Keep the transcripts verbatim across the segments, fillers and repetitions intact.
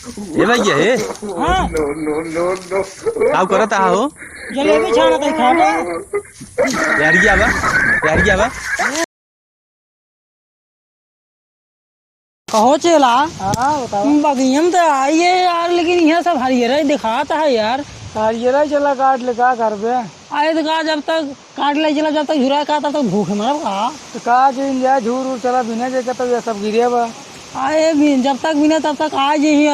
ए भैया, ए। हाँ। काउ करत आहा हो? जलेबी छानत है, खाबे? यार, क्या बा? यार, क्या बा? कहो चेला, हाँ, बताओ। बगियम तो आई है यार, लेकिन यहाँ सब हरियरा ही दिखात है यार। हरियरा ही चला काट ले, का करबे? अरे तो का, जब तक काट ले चला, जब तक झुरा का, तब तक भूखे मरब का? तो का दिन जाए, झूर उर चला बिने देखे, तब ये सब गिरे बा। अरे बिन, जब तक बिने तब तक आ जही, अ,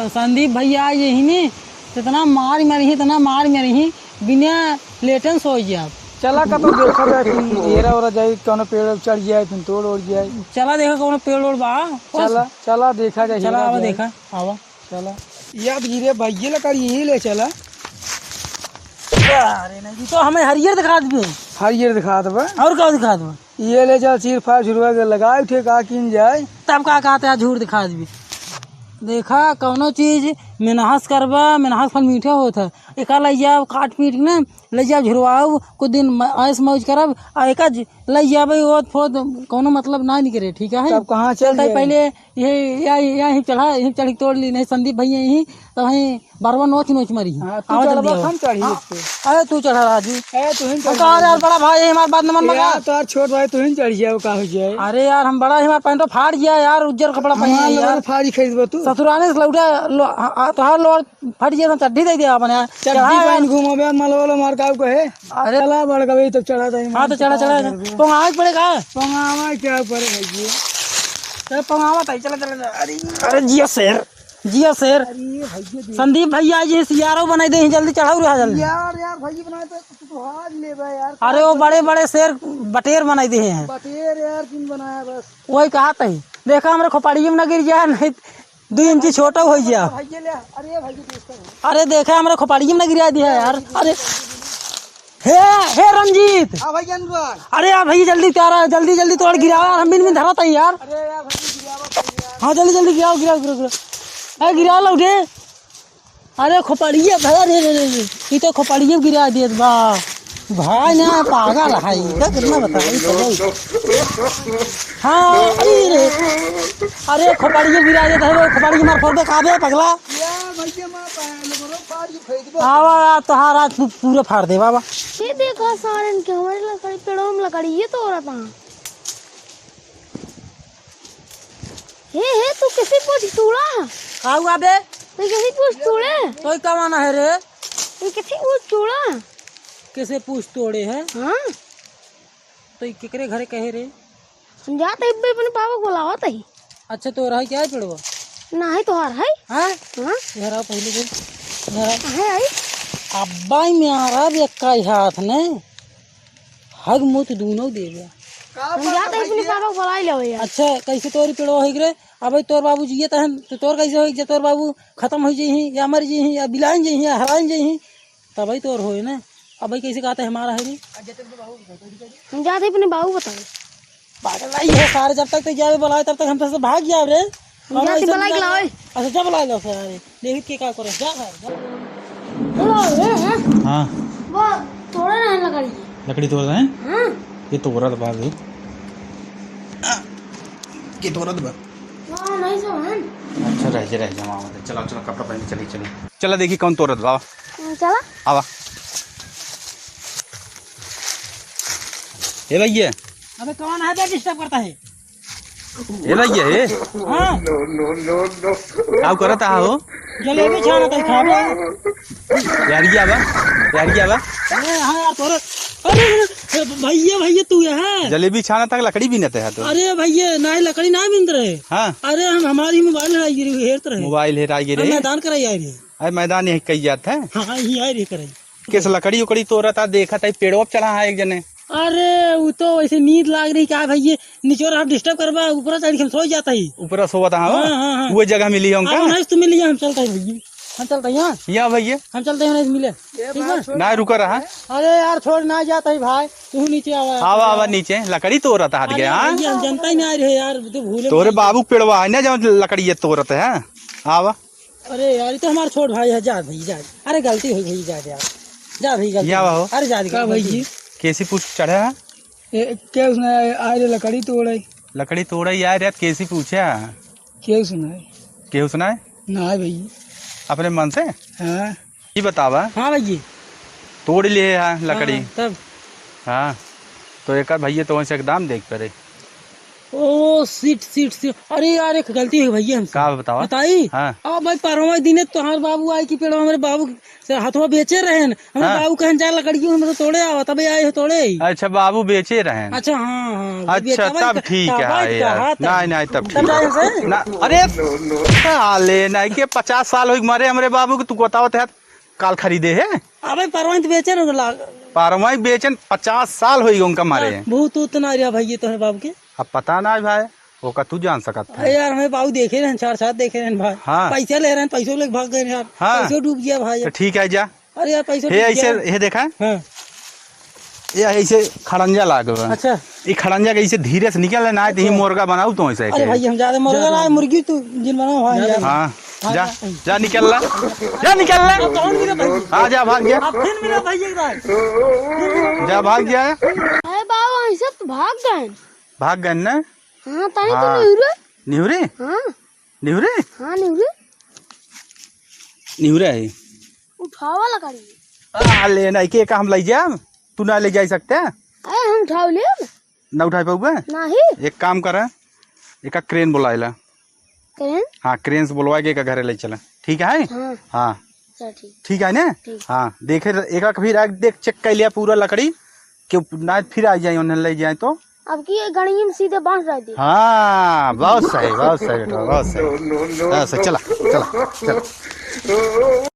संदीप भैया आ जही नी, इतना मार मरही, इतना मार मरही, बिना लेटन सो जाब। चला का तो देखा जाए, फिर घेरा ओरा जाए, कौनो पेड़ चढ़ जाए, फिर तोड़ ओड़ जाए। चला देखा कौनो पेड़ ओड़ बा। चला, चला देखा जाए, चला घेरा आवा जाए। देखा, आवा। चला। याद गिरे भैया लकड़ी यही ले चला। अरे नहीं, ये तो हमें हरियर दिखा दिए। हरियर दिखा देबा। और का दिखा देबा? ये ले चल, चीर फाड़ झुरवा के लगाए, उठे का कीन जाए। तब का कहते हैं, झूर दिखा दिए। देखा, कौनो चीज मेहनत करबा, मेहनत फल मीठा होत है। एका लइ जाओ, काट पीट के ना, लइ जाओ, झुरवाओ, कुछ दिन म-, ऐश मौज करब, आ एका ज-, लइ जाबे, ओत फोत, कौनो मतलब ना निकरे, ठीक है? तब कहाँ चल चलता है जाए? पहले ये, या, या ही चढ़ा, यहीं चढ़ के तोड़ ली, नहीं संदीप भैया यहीं, तो वहीं बरवा नोच नोच मरी। हाँ, तू आवाज चढ़बा, दिया। हम चढ़ी हाँ, इस पे। अरे तू चढ़ा राजू। ए, तू ही हम चढ़ कहा जा। यार, बड़ा भाई है, हमार बात न मन यार, बगा। तो यार छोट भाई, तू ही चढ़ जाओ, का हो जाए? अरे यार, हम बड़ा ही, हमार पैंटो फाड़ गया यार, उज्जर कपड़ा पहन हमार लिया लोग यार। फाड़ी खरीदबो तू। ससुराने से लौटा, लो, आ, आ, तोहार लोर फट गया, तो चड्ढी दे दिया अपने यार। चड्ढी चढ़ा यार। पहन घूमबे, मलवा लो मार काऊ कहे। अरे। चला बड़ गवे, तब चढ़ा दे, हाँ, तो चढ़ा, चढ़ा। चढ़ा। पोंगावे के पड़ेगा। पोंगावा क्या ऊपर है भैया? चल, पोंगावा ताई, चला, चला, चला। अरे। अरे जिया शेर, जिया शेर। अरे भैया, देख। संदीप भैया, आज ये सियारो बनाई दे, जल्दी चढ़ाओ रहा, जल्दी। यार, यार, भैया बनाए तो तू तो हाथ ले बे यार। अरे, वो बड़े बड़े शेर बटेर बनाई दे हैं। बटेर यार, किन बनाया बस। वही कहा तही। देखा, हमरे खोपड़िए में ना गिर जाए, नहीं दो इंची छोटा हो गया। भैया ले, अरे भैया, दोस्त है। अरे देखा, हमरे खोपड़िए में ना गिरा दिया यार। अरे, हे, हे रंजीत। हाँ भैया अनुराग। अरे यार भैया, जल्दी प्यारा, जल्दी, जल्दी तोड़ गिरावा यार, हम बिन बिन धरत है यार। अरे यार भैया, गिरावा भैया। हाँ, जल्दी, जल्दी गिराओ, गिराओ, गिराओ। अरे गिरा लो रे। अरे खोपड़िए भाई, अरे, अरे, अरे, ई तो खोपड़िए गिरा देत बा। भाई ना पागल है, ई का कितना बताई, ई तो नहीं। हाँ, अरे रे। अरे खोपड़िए गिरा देत है, वो खोपड़िए मार फोड़ दे, का बे पगला? या भैया, माँ पायल करो, फाड़ के फेंक दो। आवा, तोहार आज पू-, पूरा फाड़ दे, बाबा। ये देखा सारन के हमारे लकड़ी, पेड़ों में लकड़ी, ये तो हो रहा था। हे, हे, तू कैसे पूछ तोड़ा? का हुआ बे? तू कैसे पूछ तोड़े? तोई कवन है रे? तू कैसे पूछ तोड़ा? कैसे पूछ तोड़े है? हाँ। तो ई केकरे घरे कहे रे? हम जात है, इब्बे अपने पापा को बुलावत है। अच्छा, तो रहा क्या है पेड़वा? नाही, तोहार है। हाँ? हाँ? इधर आओ पहले तो। इधर आओ। है आई? अब्बा ही में आ रहा भी एक्का ही हाथ ने। हग मुत दूनो देवे। हम जात है अपने पापा को बुलाई लेवे यार। अच्छा, कैसे तोरी पेड़वा होई रे? अबे तोर बाबू जियत हन, तो तोर कैसे होई? जब तोर बाबू खतम होई जइहीं, या मर जइहीं, या बिलाइन जइहीं, या हराइन जइहीं, तबही तोर होई ना। अबे कैसे कहत है हमारा है रे? हम जात है अपने बाबू बतावे। पागल नहीं है सारे, जब तक तो जावे बुलावे, तब तक हम तो भाग जावे रे। हम जात है ऐसे बुलाई के लावे। अच्छा, जा बुलाई लो सारे। देखित के का करे, जा घर, जा। ए बाबू, ए, ए। हाँ। वो तोड़े रहे लकड़ी। लकड़ी तोड़ रहे हैं? हाँ। ये तोड़त बा अभी। ये तोड़त बा। हाँ, नहीं सब है। अच्छा, रह जा, रह जा, मामा। चला, चला, कपड़ा पहन के चली, चली। चला, देखी कौन तोड़त बा। हाँ, चला। आवा। ए भैया। अबे कौन है बे, disturb करता है? ए भैया, ए। हाँ। काउ करत आहा हो? जलेबी छानत है, खाबे? यार, क्या बा? यार, क्या बा? अरे, हाँ यार, तोरे, अरे, अरे, अरे, भैया, भैया, तू यहाँ है? जलेबी छानत है, लकड़ी बीनत है तू? अरे भैया, ना लकड़ी ना बीनत रहे। हाँ। अरे, हम हमारी mobile हेराई गिरी, हेरत रहे। Mobile हेराई गिरी? हम मैदान कराई आए रहे। अरे, मैदान यही कही जात है। हाँ, हाँ, यही आए रहे कराई। केस लकड़ी उकड़ी तोड़त आ, देखत है, पेड़वा पे चढ़ा है एक जने। अरे, उ तो वैसे नींद लाग रही, का भैया, नीचे रहा disturb करबा, ऊपर चढ़ के हम सो जाता ही। ऊपर सोवत हा, हाँ, हाँ, हाँ। वो जगह मिली हमका। अब नहीं तो मिली, हम चलता ही भैया, हम चलता ही, हाँ। या भैया। हम चलता ही, नहीं मिले। ठीक बा? ना, रुका रहा। अरे यार, छोड़ ना जाता ही भाई, तू नीचे आवा। आवा, आवा नीचे, लकड़ी तोड़त हाथ अरे गया, हाँ? भैया, हम जनता ही ना आ रहे यार, तू भूले तोरे मत। बाबू के पेड़वा है ना, जब लकड़ी ये तोड़त है, आवा। अरे यार, ये तो हमारा छोट भाई है, जा भाई, जा। अरे गलती हो गई, जा, जा। जा भाई, गलती या हो गई। बाबा। अरे जा, का गलती भाई हो जी? गई। कैसी पूछ चढ़ा है? ए, क्या उसने आए रे लकड़ी तोड़े? लकड़ी तोड़े ही आए रे, कैसी पूछा? क्या उसने? क्या उसने? ना भैया। अपने मन से? हाँ। ई बतावा। हाँ भैया। तोड़ लिए है लकड़ी। हाँ, तब? हाँ, तो एकर भैया तो वैसे एकदम देख परे। ओ, shit, shit, shit। अरे यार, एक गलती हुई भैया हमसे। का बतावा? बताई? हाँ। अब भाई, परवा दिने तोहार बाबू आए कि पेड़वा हमरे बाबू से हथवा बेचे रहेन। हमरे हाँ। बाबू कहन, "जा लकड़ियों हमसे तोड़े आवा," तबे आए हो तोड़े। अच्छा, बाबू बेचे रहेन। अच्छा, हाँ, हाँ, वो अच्छा, बेचवा तब का, ठीक है, तब हाँ का यार। हाथ है। नहीं, नहीं, तब तब ठीक जाए है। से? ना, अरे, साले, नहीं के पचास साल हो गए मरे हमरे बाबू के, तू बतावत है, काल खरीदे है? अबे, परवा तो बेचे रहो ला- परवा बेचन पचास साल हो गए उनका मरे। भूत उत ना रहा भैया तोहरे बाबू के। अब पता ना है भाई, ओका तू जान सकत है। अरे यार, हमें बाबू देखे रहन, चार साथ देखे रहन भाई। हाँ। पैसा ले रहन, पैसों लेके भाग गए यार। हाँ। पैसों डूब गया भाई। तो ठीक है, जा। अरे यार, पैसों हे डूब ऐसे, गया। हे देखा है? हाँ। ये ऐसे खड़ंजा लाग बा। अच्छा। ये खड़ंजा के ऐसे धीरे से निकल ना, तो ही अच्छा। मुर्गा बनाऊ तो ऐसे अरे के। भाई, हम ज्यादा मुर्गा ना, मुर्गी तू जिन बनाओ भाई यार। हाँ, हाँ, जा, जा। जा निकल ला, जा निकल ला। कौन मिला भाई? हाँ, जा भाग गया। अब फिर मिला भाई एक बार। जा भाग गया। अरे बाबू, हम सब तो भाग गए। भाग गए ना? हाँ, ताई तो हाँ। निहुरे। निहुरे? हाँ। निहुरे? हाँ, निहुरे। निहुरे है। उठावा लकड़ी। आ, ले, नहीं के का हम ले जाम? तू ना ले जा सकते? अरे, हम उठाव लेब। ना उठा पाऊबे? नहीं। एक काम कर, एका क्रेन बुलाए ला। क्रेन? हाँ, क्रेन से बुलवा के एका घरे ले चला। ठीक है? हाँ। हाँ। चल, ठीक। ठीक है ना? ठीक। हाँ, देखे, एका फिर आग देख, चेक कर लिया पूरा लकड़ी, कि ना फिर आ जाए, उन्हें ले जाए तो। अब की ये गणिये में सीधे बांस डाल दे। हाँ, बहुत सही, बहुत सही बेटा, बहुत सही। बहुत सही, चला, चला, चला।